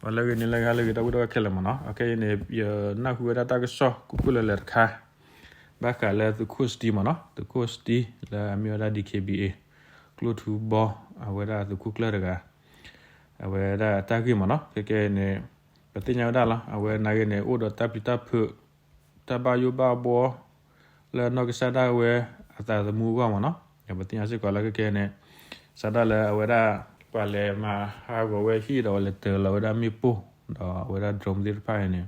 ပှၤလၢအဂ့ၤန့ၣ် လၢအဂ့ၤ ဟါလၢအဂ့ၤ ဒီပုၢ်ဝဲၢ်ခဲလၢာ်မ့ၢ်နီၤ. ခဲအံၤန့ၣ် ယနၢ်ဟူဝဲဒၣ်တၢ်ကစီၣ် ကိၣ်ကိၣ်လၢၤလၢၤတခါ ဘၣ်ဃးလၢသုးခိၣ်စတံမ့ၢ်နီၤ, သုးခိၣ်စတံ လၢအမ့ၢ်ဝဲဒၣ် DKBA ကျိၣ်ထူဘီ အဝဲဒၣ်သုးခိၣ်ကျၢၢ်တဂၤ အဝဲဒၣ်တၢ်ဂ့ၢ်မ့ၢ်နီၤ. ခဲကဲအံၤန့ၣ် ပသ့ၣ်ညါဝဲဒၣ်လီၤ. အဝဲနာ်က့န့ၣ် အိၣ်ဒီးတၢ်ပျံၤတၢ်ဖုး တၢ်ဘၣ်ယိၣ်ဘၣ်ဘှီ လၢနီၢ်ကစၢ်ဒၣ်ဝဲအသးသမူအဂီၢ်မ့ၢ်နီၤ. ပသ့ၣ်ညါစ့ၢ်ကီးလၢခဲကဲန့ၣ် စးဒၣ်လၢအဝဲဒၣ် ပှၤလဲၤမၤဟးဂီၤဝဲဟံၣ်ဒီး ပှၤလဲၤတၢၤလီၤဝဲဒၣ်မ့ၣ်ပိၢ် ဒီးအဝဲဒၣ် drone သ့ၣ်တဖၣ်အံၤန့ၣ်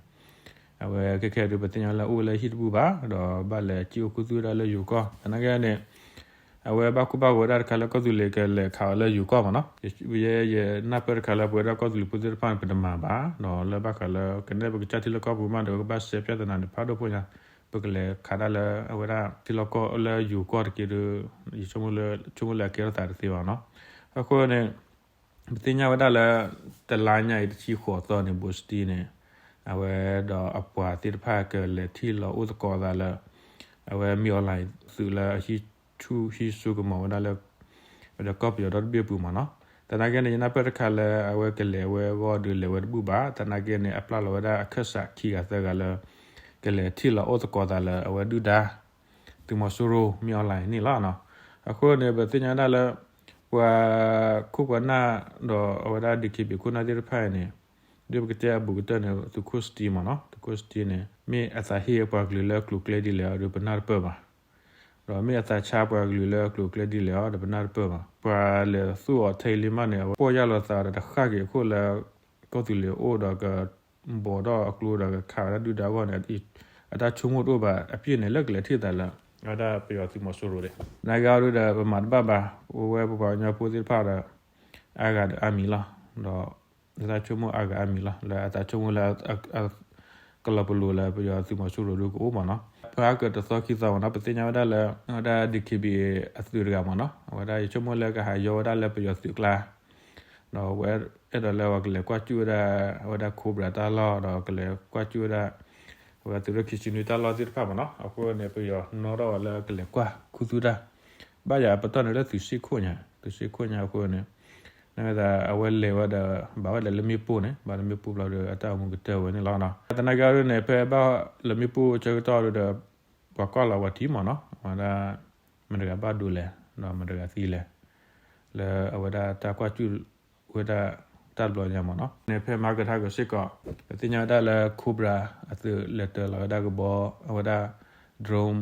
အဝဲခဲကဲဒုး ပသ့ၣ်ညါလၢအိၣ်ဝဲလၢဟံၣ်တဘူၣ်ဘၣ် ဒီးဘၣ်လဲၤစံၣ်အိၣ်ခူသူၣ်ဝဲဒၣ်လၢယိၤကီၢ်. သနာ်က့န့ၣ် အဝဲဘၣ်ကူဘၣ်ဂီၤဝဲဒၣ်တခါလၢ ကီၢ်သူလ့ၤကလဲၤခးအီၤလၢယိၤကီၢ်မ့ၢ်နီၤ. ယဲယနၢ်ပၢၢ်တခါလၢ ပဝဲဒၣ်ကီၢ်သူလ့ၤဖိသ့ၣ်တဖၣ်န့ၣ် ပတမၤဘၣ်, ဒီးလၢဘၣ်ဃးလၢ ကနဲၣ်ပကစၢ်ထံလၢကီၢ်ပူၤမးဒီး ကဘၣ်စဲးပျဲသနာ်န့ၣ် ဖးဒိၣ်ဖိညါ, ပကလဲၤခးဒၣ်လၢအဝဲဒၣ်ထံလီၢ်ကီၢ်လၢယိၤကီၢ်တက့ၢ်ဒီး ယဆိကမိၣ်လၢ ဆိကမိၣ်လၢအကဲထီၣ်သးတသ့ဘၣ်နီၤ. အဃိန့ၣ် ပသ့ၣ်ညါဝဲဒၣ်လၢ တလါညါအံၤတဆံဃိးသီန့ၣ် ဘိးစတံန့ၣ် အဝဲဒီးအပှၤသ့ၣ်တဖၣ်ကလဲၤထံၣ်လီၤအိၣ်သကိးသးလၢ အဝဲမ့ၢ် online သုးလၢအဟံးဆူၣ်ဟံးစိကမီၤဝဲဒၣ်လၢ ဒီးကီၢ်ပယီၤဒီတဘ့ၣ်အပူၤမ့ၢ်နီၤ. သနာ်က့န့ၣ် ယနၢ်ပၢၢ်တခါလၢ အဝဲကလဲၤဝဲအဂီၢ်ဒီးလဲၤဝဲတဘူၣ်ဘၣ်. သနာ်က့န့ၣ် အပျၢ်လီၤဝဲဒၣ်အခၢၣ်စးခံဂၤသၢဂၤလၢ ကလဲၤထံၣ်လီၤအိၣ်သကိးသးလၢအဝဲဒုၣ်ဒါ သုးမီၤစိရိၤ မ့ၢ် online န့ၣ်လီၤ. အဃိန့ၣ် ပသ့ၣ်ညါဒၣ်လၢ ပှၤခိၣ်ပှၤနၢ်ဒီးအဝဲဒၣ် DKBA ခိၣ်နၢ်သ့ၣ်တဖၣ်အံၤန့ၣ် ဒ်ပကတဲအဘူးကတၢၢ်န့ၣ် သုးခိၣ်စတံမ့ၢ်နီၤ, သုးခိၣ်စတံန့ၣ် မ့ၢ်အသးဟ့အပှၤကလုာ်လၢအကျိၤအကျဲဒ်လဲၣ်အီၤဒီး ပနၢ်တပၢၢ်ဘၣ်. ဒီးမ့ၢ်အသးဆါပှၤကလုာ်လၢအကျိၤအကျဲဒ်လဲၣ်အီၤဒီး ပနၢ်တပၢၢ်ဘၣ်. ပှၤလဲၤသူၣ်အီၤထဲအံၤလံမးန့ၣ် အဝဲပီၢ်ယၢ်လီၤသးဒီးတဃၣ်က့ၤအခိၣ်လၢ ကီၢ်သူလ့ၤအိၣ်ဒီးကဘီးထီၣ်အကျိဒီးကခးဝဲဒၣ်ဒုၣ်ဒါအဂီၢ်န့ၣ် အတၢ်ဆိကမိၣ်တအိၣ်ဘၣ် အပျဲၢ်န့ၣ် လၢကလဲၤထံၣ်သးလၢ အဝဲဒၣ်ပယီၤသုးမီၤစိရိၤဒၣ်. သနာ်က့အီၤဒုးဒီး ပမၤတဘၣ်ဘၣ်, အိၣ်ဝဲပပှၤကညီဖိသ့ၣ်တဖၣ်ဒီး အါဂၤဒီးအါမံၤလီၤ. ဒီး တၢ်ဆိကမိၣ်အါဂၤအါမံၤလီၤ လၢအတၢ်ဆိကမိၣ်လၢ ကလီၤပလိာ်လၢပယီၤသုးမီၤစိရိၤဒုးကအိၣ်မ့ၢ်နီၤ. ဖဲအါကတသီခံသီမ့ၢ်နီၤ ပသ့ၣ်ညါဝဲဒၣ်လၢ အဝဲဒၣ် DKBA အသုးတဂၤမ့ၢ်နီၤ အဝဲဒၣ်ယဆိကမိၣ်လၢကဟးယီဝဲဒၣ်လၢပယီၤသုးကျါ ဒီးဝဲအဲၣ်ဒိးလၢအဝဲကလဲၤကွၢ်စူၣ်ဝဲဒၣ် အဝဲဒၣ် Cobra တၢ်လီၢ် ဒီးကလဲၤကွၢ်စူၣ်ဝဲဒၣ် အဝဲဒၣ်သုးရ့ၣ်ခံဆံနွံတၢ်လီၢ်သ့ၣ်တဖၣ်မ့ၢ်နီၤ. အဃိန့ၣ် ပယီၤနီၣ်ထီၣ်ဝဲလၢကလဲၤကွၢ်ခူသူၣ်တၢ် ဘၣ်ယၤအပတီၢ်န့ၣ်လၢသုးစ့ခိၣ်ညါ သုးစ့ခိၣ်ညါအဃိန့ၣ် နဝဲဒၣ်အဝဲလဲၤဝဲဒီး ဘၣ်ဝဲဒၣ်လၢမ့ၣ်ပိၢ်န့ၣ် ဘၣ်လၢမ့ၣ်ပိၢ်ဘျီဒီး အတၢ်အိၣ်မူကတၢၢ်ဝဲန့ၣ်လီၤ. သနာ်က့အီၤဒုးန့ၣ် ဖဲဘၣ်လၢမ့ၣ်ပိၢ်ဆၢကတီၢ်ဒုးဒီး ပှၤကွၢ်လီၤပှၤထံမ့ၢ်နီၤ အဝဲဒၣ် မတၤတဂၤဘၣ်ဒိလဲၣ် ဒီးမတၤတဂၤသံလဲၣ် လၢအဝဲဒၣ်တၢ်ကွၢ်စူၣ်ဝဲဒၣ်တၢ်တဘျီညါမ့ၢ်နီၤ. န့ၣ်ဖဲမၤကထါကစ့ၢ်ကီး ပသ့ၣ်ညါဝဲဒၣ်လၢ Cobra အသုးလဲၤတၢၤလီၤဝဲဒၣ်ကဘီ အဝဲဒၣ် drone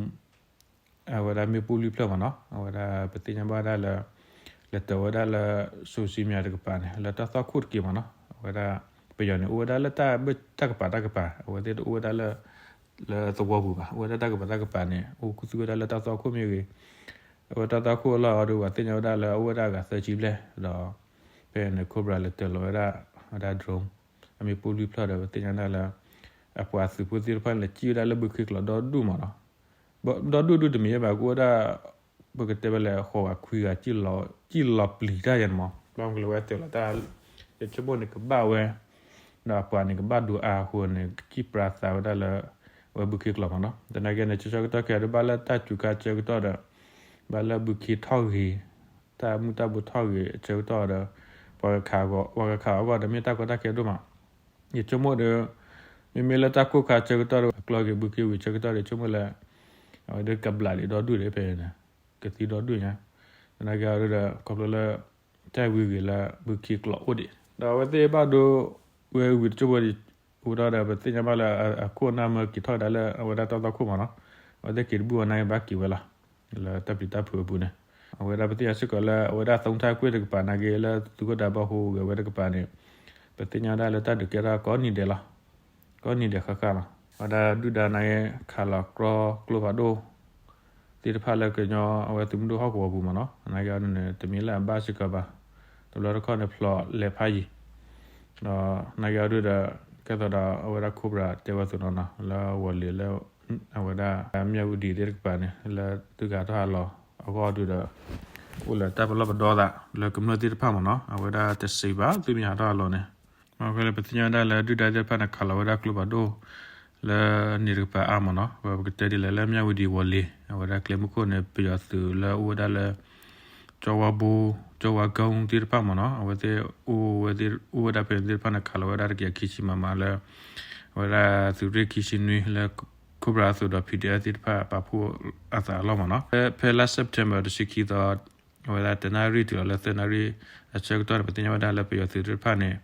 အဝဲဒၣ်မ့ၣ်ပိၢ်လွံၢ်ဖျၢၣ်မ့ၢ်နီၤ. အဝဲဒၣ်ပသ့ၣ်ညါဘၣ်ဝဲဒၣ်လၢ လဲၤတၢၤဝဲဒၣ်လၢ စိၤစံမၠးတကပၤန့ၣ် လၢတၢ်သွၣ်ခိၣ်တက့ၢ်မ့ၢ်နီၤ. အဝဲဒၣ် ပယီၤန့ၣ် အိၣ်ဝဲဒၣ်လၢတၢ်ဘၣ်တၢ်ကပၤတၢ်ကပၤ အဝဲသ့ၣ်တအိၣ်ဝဲဒၣ်လၢ လၢသဝီပူၤဘၣ်. အိၣ်ဝဲဒၣ်တၢ်ကပၤတၢ်ကပၤန့ၣ် အိၣ်ခူသူၣ်ဝဲဒၣ်လၢတၢ်သွၣ်ခိၣ်မ့ၢ်ဂ့ၤ အဝဲတၢ်သွၣ်ခိၣ်အလီၢ်အီၤဒီး ပှၤသ့ၣ်ညါဝဲဒၣ်လၢအအိၣ်ဝဲဒၣ်အဂၤသၢဆံဘျဲၣ် ဒီး ဖဲန့ၣ် Cobra လဲၤတၢၤလီၤဝဲဒၣ် အဝဲဒၣ် drone အမ့ၣ်ပိၢ်လွံၢ်ဖျၢၣ်ဒီး ပသ့ၣ်ညါဒၣ်လၢ အပှၤသုးဖိသ့ၣ်တဖၣ်န့ၣ် လဲၤစံၣ်ဝဲဒၣ်လၢဘုခ့ကျိးဒီဒူၣ်မ့ၢ်နီၤ. ဒီဒူၣ်ဒူၣ်တမံၤဘၣ် ကအိၣ်ဝဲဒၣ် ပကတဲဝဲလဲၣ် ဃိးဂၤခွံဂၤ စံၣ်လီၤပျံၤတၢ်ယဲန့ၣ်မ့ၢ် ဘၣ်မနုၤလဲၣ်ဝဲတၢၤလီၤတၢ် ယဆိကမိၣ်န့ၣ်ကဘၣ်ဝဲ ဒီးအပှၤန့ၣ်ကဘၣ်ဒိအါအဃိန့ၣ် ကစံၣ်ပြါသးဝဲဒၣ်လၢ အဝဲဘုခ့ကျိးမ့ၢ်နီၤ. သနာ်က့န့ၣ် ဆၢကတီၢ်ခဲအံၤဒုး ဘၣ်လၢတၢ်စူၤခါဆၢကတီၢ်ဒီး ဘၣ်လၢဘုခ့ထီၣ်ဂ့ၤ တၢ်မုၢ်တၢ်ဘိထီၣ်ဂ့ၤအဆၢကတီၢ်ဒီး ပှၤကခးအဂီၢ် ပှၤကခးအဂီၢ်ဒီးမ့ၢ်တၢ်ကီတၢ်ခဲဒိၣ်မး ယဆိကမိၣ်ဒီး မ့မ့ၢ်လၢတၢ်ကိၢ်ခါဆၢကတီၢ်ဒီး အကျီၢ်က့ၤဘုခ့ဝံၤဆၢကတီၢ်ဒီး ဆိကမိၣ်လၢ အဝဲဒၣ်ကဘျးလံာ်ဒီဒူၣ်ဒံးဖဲန့ၣ် ကသံဒီဒူၣ်ညါ သနာ်က့အီၤဒုးဒီး ခီဖျိလၢ တၢ်ဝံဂ့ၤလၢဘုခ့ကျိးအိၣ်ဒံး ဒီးအဝဲသ့ၣ်ဘၣ်ဒိဝဲဝံၤတစိၢ်ဖိဒီး အိၣ်ဒီးဒီး ပသ့ၣ်ညါဘၣ်လၢအခိၣ်အနၢ်မၢက့ၤထီၣ်ကဒါလၢအဝဲဒၣ်တၢ်သွၣ်ခိၣ်မ့ၢ်နီၤ အဝဲသ့ၣ်က့ၤတဘူၣ်အီၤနာ်က့ဘၣ်က့ၤဝဲလီၤ လၢတၢ်ပျံၤတၢ်ဖုးအပူၤန့ၣ် အဝဲဒၣ်ပသ့ၣ်ညါစ့ၢ်ကီးလၢအဝဲဒၣ် သုးထၢကွ့ၢ် တကပၤနာ်က့လၢသုးခိၣ်ဒးဘီဟူးဂဲၤဝဲတကပၤန့ၣ် ပသ့ၣ်ညါဒၣ်လၢတၢ်ဒုးကဲထီၣ်ကိးနံၤဒဲးလီၤ ကိးနံၤဒဲးဃၣ်ဃၣ်လီၤ အဝဲဒၣ်ဒုၣ်ဒါနာ်က့ ခးလီၤကြီကျိဖးဒိၣ် သ့ၣ်တဖၣ်လၢကညီအဝဲသုးမုၢ်ဒိၣ်ဟီၣ်ကဝီၤပူၤမ့ၢ်နီၤ နာ်က့အီၤဒုးန့ၣ် တမ့ၢ်လၢအဘၣ်စ့ၢ်ကီးဘၣ် တဘျီတခီၣ်န့ၣ်ဖျိးလဲၤဖးယံၤ ဒီးနာ်က့အီၤဒုးဒီး ကဲသိးဒီးအဝဲဒၣ် Cobra တဲဝဲအသိးနီၤနီၤ လၢဝီၤလ့ၤလၢ အဝဲဒၣ် မၠၣ်ဝတံၤသ့ၣ်တကပၤန့ၣ် လၢသုးကဟးထီၣ်ဟးလီၤအဂီၢ်ဒုးဒီး အိၣ်လၢတၢ်ပလီၢ်ပဒီသးလၢကမျၢၢ်သ့ၣ်တဖၣ်မ့ၢ်နီၤ အဝဲဒၣ်တစံးဘၣ် သုမ့ၢ်ဟးထီၣ်ဟးလီၤန့ၣ် မ့ၢ်ဖဲလၢပသ့ၣ်ညါဝဲဒၣ်လၢဒုၣ်ဒါသ့ၣ်တဖၣ်န့ၣ် ခးလီၤဝဲဒၣ်ကျိဖးဒိၣ် လၢန့ၣ်တကပၤအါမ့ၢ်နီၤ ဝဲပကတဲဒ်လဲၣ်လၢမၠၣ်ဝတံၤဝီၤလ့ၤ အဝဲဒၣ်ကျဲမုၢ်ခိၣ်န့ၣ် ပယီၤသုးလၢအိၣ်ဝဲဒၣ်လၢ ကၠီဝါဘိ ကၠီဝါကီသ့ၣ်တဖၣ်မ့ၢ်နီၤ အဝဲသ့ၣ်အိၣ်ဝဲ အိၣ်ဝဲဒၣ်ဖဲန့ၣ်သ့ၣ်တဖၣ်န့ၣ် ခးလီၤဝဲဒၣ်တကယၤခံဆံ မမ လၢ အဝဲဒၣ်သုးရ့ၣ်ခံဆံနွံလၢ Cobra အသုးဒီး PDF သ့ၣ်တဖၣ်ပာ်ဖှိၣ်အသးအလီၢ်မ့ၢ်နီၤ ဖဲလါ September တဆံခံသီ အဝဲဒၣ်တနၣ်ရံၣ်တုၤလီၤလၢသၢနၣ်ရံၣ်အဆၢကတီၢ်န့ၣ် ပသ့ၣ်ညါဝဲဒၣ်လၢပယီၤသုးသ့ၣ်တဖၣ်န့ၣ်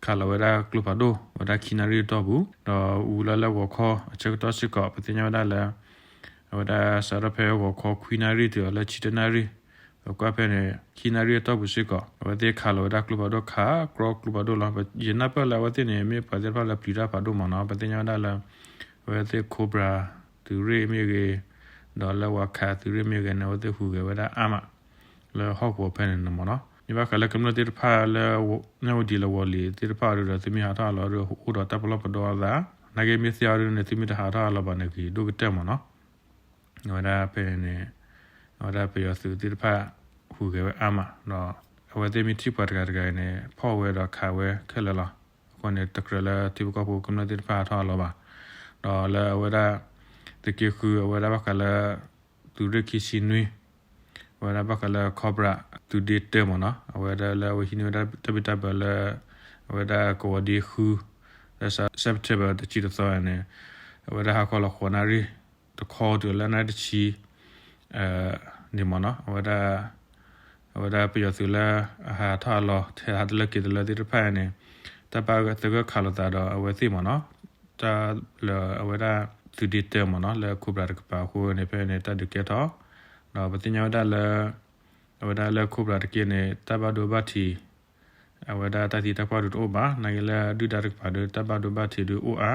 ခးလီၤဝဲဒၣ်ကျိဖးဒိၣ် ဝဲဒၣ်ခံနၣ်ရံၣ်အတီၢ်ပူၤ ဒီးဝံၤလီၤလၢဂီၤခီအဆၢကတီၢ်စ့ၢ်ကီး ပသ့ၣ်ညါဝဲဒၣ်လၢ အဝဲဒၣ်စးထီၣ်ဖဲဂီၤခီခွံနၣ်ရံၣ်တုၤလီၤလၢဆံတနၣ်ရံၣ် ပကွၢ်ဖဲန့ၣ် ခံနၣ်ရံၣ်အတီၢ်ပူၤစ့ၢ်ကီး အဝဲသ့ၣ်ခးလီၤဝဲဒၣ်ကျိဖးဒိၣ် ခးကြီကျိဖးဒိၣ်လီၤ. ယနၢ်ပၢၢ်လၢအဝဲသ့ၣ်န့ၣ် မ့ၢ်ပှၤသ့ၣ်တဖၣ်လၢပျံၤတၢ်ဖးဒိၣ်မ့ၢ်နီၤ ပသ့ၣ်ညါဝဲဒၣ်လၢ အဝဲသ့ၣ် Cobra သုးရ့ၣ်မ့ၢ်ဂ့ၤ ဒီးလၢဝၤခးသုးရ့ၣ်မ့ၢ်ဂ့ၤန့ၣ် အဝဲသ့ၣ်ဟူးဂဲၤဝဲဒၣ်အါမး လၢဟီၣ်ကဝီၤဖဲန့ၣ်မ့ၢ်နီၤ မ့ၢ်ဘၣ်ဃးလၢကမျၢၢ်သ့ၣ်တဖၣ်လၢ နဲၣ်ဝဒံးလၢဝီၤလံၤသ့ၣ်တဖၣ်အီၤဒီး သုမ့ၢ်ဟးထီၣ်ဟးလီၤဒီး အိၣ်ဒီးတၢ်ပလီၢ်ပဒီအသး နာ်က့မ့ၢ်သ့ၣ်အီၤဒ်န့ၣ် သုမ့ၢ်တဟးထီၣ်ဟးလီၤဘၣ်န့ၣ် ဂ့ၤဒိၣ်ကတၢၢ်မ့ၢ်နီၤ အဝဲဒၣ်ဖဲန့ၣ် အဝဲဒၣ်ပယီၤသုးသ့ၣ်တဖၣ် ဟူးဂဲၤဝဲအါမး ဒီးအဝဲသ့ၣ်မ့ၢ်ထံၣ်ပှၤတဂၤတဂၤအံၤန့ၣ် ဖီၣ်ဝဲဒီးခးဝဲခဲလၢာ်လီၤ. အဃိန့ၣ် တကြၢးလၢထံဖိကီၢ်ဖိကမျၢၢ်သ့ၣ်တဖၣ်ဟးထီၣ်ဟးလီၤဘၣ်. ဒီးလၢအဝဲဒၣ် သုးက့ဃု အဝဲဒၣ်ဘၣ်ဃးလၢ သုးရ့ၣ်ခံဆံနွံ အဝဲဒၣ်ဘၣ်ဃးလၢ Cobra သုးဒ့တၢမ့ၢ်နီၤ အဝဲဒၣ်လၢအဝဲဟံးန့ၢ်ဝဲဒၣ်တၢ်ဘံၣ်တၢ်ဘၢလၢ အဝဲဒၣ်ကဝီၤဒ့ဃု လၢ September တဆံတသီန့ၣ် အဝဲဒၣ်ဟါခီလီၤဃိးနၣ်ရံၣ် တခီတုၤလၢနၣ်ရံၣ်တဆံ န့ၣ်မ့ၢ်နီၤ အဝဲဒၣ် အဝဲဒၣ်ပယီၤသုးလၢအဟးထီၣ်အလီၤ ထဲဟးတလၢက့ၤတလၢသ့ၣ်တဖၣ်န့ၣ် တၢ်ဘၣ်သဂၢၢ်ခးလိာ်သးဒီးအဝဲသ့ၣ်မ့ၢ်နီၤ တၢ်လၢအဝဲဒၣ်သုးဒ့တၢမ့ၢ်နီၤ လၢ Cobra တကပၤအဃိန့ၣ် ဖဲန့ၣ်တၢ်ဒုးကဲထီၣ် ဒီးပသ့ၣ်ညါဝဲဒၣ်လၢ အဝဲဒၣ်လၢ Cobra တက့ၢ်န့ၣ် တၢ်ဘၣ်ဒိဘၣ်ထံး အဝဲဒၣ်တၢ်သံတၢ်ပှၢ်ဒုးတအိၣ်ဘၣ် နာ်က့လၢဒုၣ်ဒါတကပၤဒီး တၢ်ဘၣ်ဒိဘၣ်ထံးဒုးအိၣ်အါ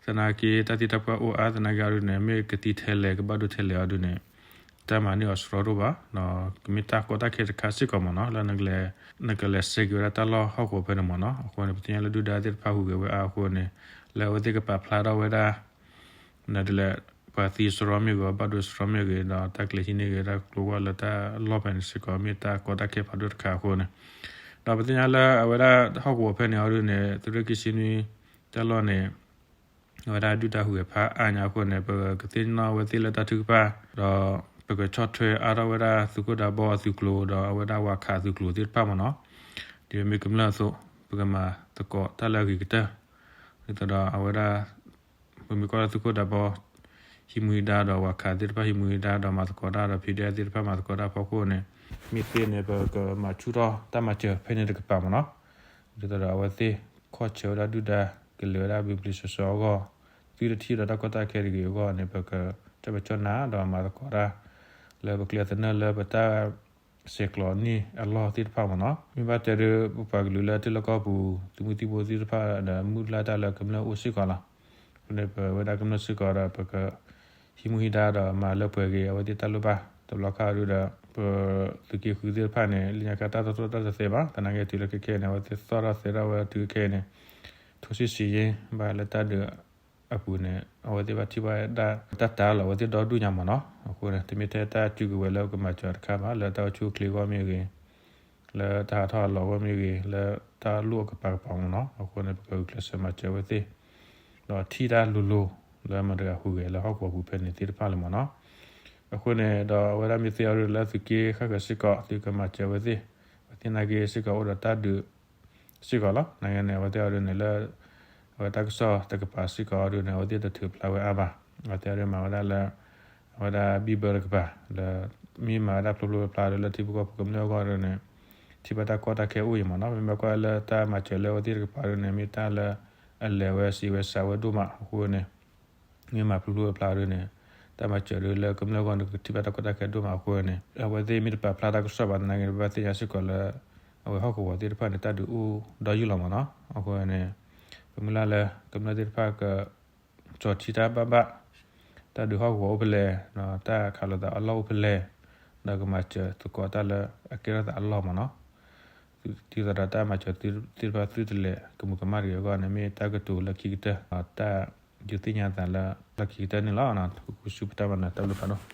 သနာ်က့တၢ်သံတၢ်ပှၢ်အိၣ်အါ သနာ်က့အီၤဒုးန့ၣ် မ့ၢ်ကသံထဲလဲၣ် ကဘၣ်ဒိထဲလဲၣ်အီၤဒုးန့ၣ် တၢ်မၤန့ၢ်အီၤစရီတအိၣ်ဘၣ် ကမ့ၢ်တၢ်ကီတၢ်ခဲတခါစ့ၢ်ကီးမ့ၢ်နီၤ လၢ နကလဲၤစဲက့ၤဝဲဒၣ်တၢ်လီၢ်ဟီၣ်ကဝီၤဖဲန့ၣ်မ့ၢ်နီၤ အဃိန့ၣ် ပသ့ၣ်ညါလၢဒုၣ်ဒါသ့ၣ်တဖၣ်ဟူးဂဲၤဝဲအါအဃိန့ၣ် လၢအဝဲသ့ၣ်ကပာ်ဖျါထီၣ်ဝဲဒၣ် နဒ်လဲၣ် ပှၤသံစရီမ့ၢ်ဂ့ၤ ဘၣ်ဒိစရီမ့ၢ်ဂ့ၤ ဒီးတၢ်ကျဲၤဟံးန့ၢ်ဂ့ၤတၢ်ကျိၤဝဲလၢတၢ်လီၢ်ဖဲန့ၣ်စ့ၢ်ကီး မ့ၢ်တၢ်ကီတၢ်ခဲဖးဒိၣ်တခါအဃိန့ၣ် ဒီးပသ့ၣ်ညါလၢအဝဲဒၣ်ဟီၣ်ကဝီၤဖဲန့ၣ်အီၤဒုးန့ၣ် သုးရ့ၣ်ခံဆံနွံ တၢ်လီၢ်န့ၣ် အဝဲဒၣ်ဒုၣ်ဒါဟူးဂဲၤဖးအါညါအဃိန့ၣ် ပကသ့ၣ်နီၣ်ဝဲသ့ၣ်လၢတၢ်ထုကဖၣ် ဒီးပကဆီၣ်ထွဲအါထီၣ်ဝဲဒၣ်သုးခိၣ်ဒးဘီအသုးကျိၤ ဒီးအဝဲဒၣ်ဝၤခးသုးကျိၤသ့ၣ်တဖၣ်မ့ၢ်နီၤ ဒ်မ့ၢ်ကမျၢၢ်အသိး ပကမၤသကိးတၢ်လၢအဂ့ၤကတၢၢ် ဒ်သိးဒီးအဝဲဒၣ် ပမ့ၢ်ကွၢ်လၢသုးခိၣ်ဒးဘီ ဟံးမူဟံးဒါဒီးဝၤခးသ့ၣ်တဖၣ်ဟံးမူဟံးဒါဒီးမၤသကိးတၢ်ဒီး ဖံးဒဲး သ့ၣ်တဖၣ်မၤသကိးတၢ်ဖီခိၣ်န့ၣ် မ့ၢ်သ့န့ၣ် ပကမၤဆူၣ်ထီၣ်တၢ်မၤစၢၤဖဲန့ၣ်တကပၤမ့ၢ်နီၤ ဒ်သိးဒီးအဝဲသ့ၣ်ခီၣ်ဆၢဝဲဒၣ်ဒုၣ်ဒါကလဲၤဝဲဒၣ်ဘျ့ဘျ့ဆှီဆှီအဂီၢ် သုတထံၣ်ဒီးတၢ်ကီတၢ်ခဲတဂ့ၤအဂီၢ်န့ၣ် ပကတၢၢ်ပကၠီၣ်နၤဒီးမၤသကိးတၢ် လၢပကျဲသနၢၣ်လၢပတၢ် ဆဲးကျိးန့ၢ်အလီၢ်သ့ၣ်တဖၣ်မ့ၢ်နီၤ မ့ၢ်ဘၣ်တဲဒုး ပပှၤကလုာ်လၢထံလီၢ်ကီၢ်ပူၤ သုးမုၢ်သံၣ်ဘိသ့ၣ်တဖၣ်ဒီး မုၢ်လၢ်တၢ်လၢကမျၢၢ်အိၣ်စ့ၢ်ကီးလီၤ. အဃိန့ၣ် ပဝဲဒၣ်ကမျၢၢ်စ့ၢ်ကီးဒီး ပကဟံးမူဟံးဒါဒီးမၤလၢပှဲၤက့ၤ အဝဲသ့ၣ်တၢ်လိၣ်ဘၣ် တဘျီခါဒုးဒီး ပသုးက့ဃုသ့ၣ်တဖၣ်န့ၣ် လၢညါခါတၢ်သီၣ်ထီၣ်တၢ်သဲသဲဘၣ် သနာ်က့တုၤလၢခဲခဲန့ၣ် အဝဲသ့ၣ်သီၣ်ထီၣ်သဲထီၣ်ဝဲတုၤခဲခဲန့ၣ် ထိၣ်ဆံၣ်ဆံးယ့ဘၣ်လၢတၢ်ဒုး အပူၤန့ၣ် အဝဲသ့ၣ်ဘၣ်ထံၣ်ဘၣ်ဝဲဒၣ် တၢ်တၤလီၤအဝဲသ့ၣ်ဒီဒူၣ်ညါမ့ၢ်နီၤ. အဃိန့ၣ် တမ့ၢ်ထဲတၢ်စုကဝဲၤလၢကမၤစၢၤတခါဘၣ် လၢတၢ်အိၣ်ဆူၣ်အိၣ်ချ့အဂီၢ်မ့ၢ်ဂ့ၤ, လၢတၢ်ဟးထီၣ်ဟးလီၤအဂီၢ်မ့ၢ်ဂ့ၤ, လၢတၢ်လိၣ်အကပၤကပၤမ့ၢ်နီၤ. အဃိန့ၣ် ပကဂုာ်ကျဲးစၢးမၤစၢၤအဝဲသ့ၣ် ဒီးထံၣ်တၢ်လိၤလိၤ လၢမတၤတဂၤဟူးဂဲၤလၢဟီၣ်ကဝီၤပူၤဖဲန့ၣ်သ့ၣ်တဖၣ်လၢမ့ၢ်နီၤ. အဃိန့ၣ်ဒီး အဝဲဒၣ်မ့ၢ်သ့အီၤဒုးလၢသုးက့ဃၣ်ဃၢၤစ့ၢ်ကီး သုကမၤစၢၤအဝဲသ့ၣ်, ပသ့ၣ်နာ်က့စ့ၢ်ကီးအိၣ်ဒီးတၢ်ဒုး စ့ၢ်ကီးလီၤ. နာ်က့န့ၣ် အဝဲသ့ၣ်အီၤဒုးန့ၣ်လၢ အဝဲတၢ်ကစီၣ်တကပၤစ့ၢ်ကီးအီၤဒုးန့ၣ် အဝဲသ့ၣ်တထုးဖျါဝဲအါဘၣ်. အဝဲသ့ၣ်အီၤဒုးမၤဝဲဒၣ်လၢ အဝဲဒၣ်ဘံၣ်ဘၢတကပၤ လၢ မ့ၢ်မၤဝဲဒၣ်ဖျိဖျိဖျါဖျါဒုးလၢထံဖိကီၢ်ဖိကမျၢၢ်အဂီၢ်ဒုးန့ၣ် ထံၣ်ဘၣ်တၢ်ကီတၢ်ခဲအိၣ်အံၤမ့ၢ်နီၤ. မ့မ့ၢ်ကွၢ်လၢတၢ်မၤစၢၤလၢအဝဲသ့ၣ်တကပၤဒုးန့ၣ် မ့ၢ်တၢ်လၢအလဲၤဝဲစံးဝဲစးဝဲဒိၣ်မးအဃိန့ၣ် မ့ၢ်မၤဖျိဖျိဖျါဒုးန့ၣ် တၢ်မၤစၢၤဒုးလၢကမျၢၢ်အဂီၢ်န့ၣ် ကထံၣ်ဘၣ်တၢ်ကီတၢ်ခဲဒိၣ်မးအဃိန့ၣ် အဝဲသ့ၣ်မ့ၢ်တပာ်ဖျါတၢ်ကစီၣ်ဘၣ်သနာ်က့ ပဘၣ်သ့ၣ်ညါစ့ၢ်ကီးလၢ အဝဲဟီၣ်ကဝီၤသ့ၣ်တဖၣ်န့ၣ် တၢ်ဒုးအိၣ်ဒီးယုၢ်လီၤမ့ၢ်နီၤ. အဃိန့ၣ် ပမုၢ်လၢ်လၢကမျၢၢ်သ့ၣ်တဖၣ်က ကၠီၤထံတၢ်ဘၣ်ဘၣ် တၢ်ဒုးဟီၣ်ကဝီၤအိၣ်ဖဲလဲၣ်, တၢ်ခးလိာ်သးအလီၢ်အိၣ်ဖဲလဲၣ်, ဒီးကမၤစၢၤသကိးတၢ်လၢအကဲထီၣ်သးအလီၢ်မ့ၢ်နီၤ. ဒ်သိးဒီးတၢ်မၤစၢၤသ့ၣ်တဖၣ်သုတလဲၤကမူးကမၣ်တဂ့ၤအဂီၢ်န့ၣ် မ့ၢ်တၢ်ကတိၤလၢခံကတၢၢ်, တၢ်ဒုးသ့ၣ်ညါသးလၢလီၢ်ခံကတၢၢ်န့ၣ်လီၤ. ဃုစူပတၢ်မၤနၢၤတၢ်ဘျုးဖးဒိၣ်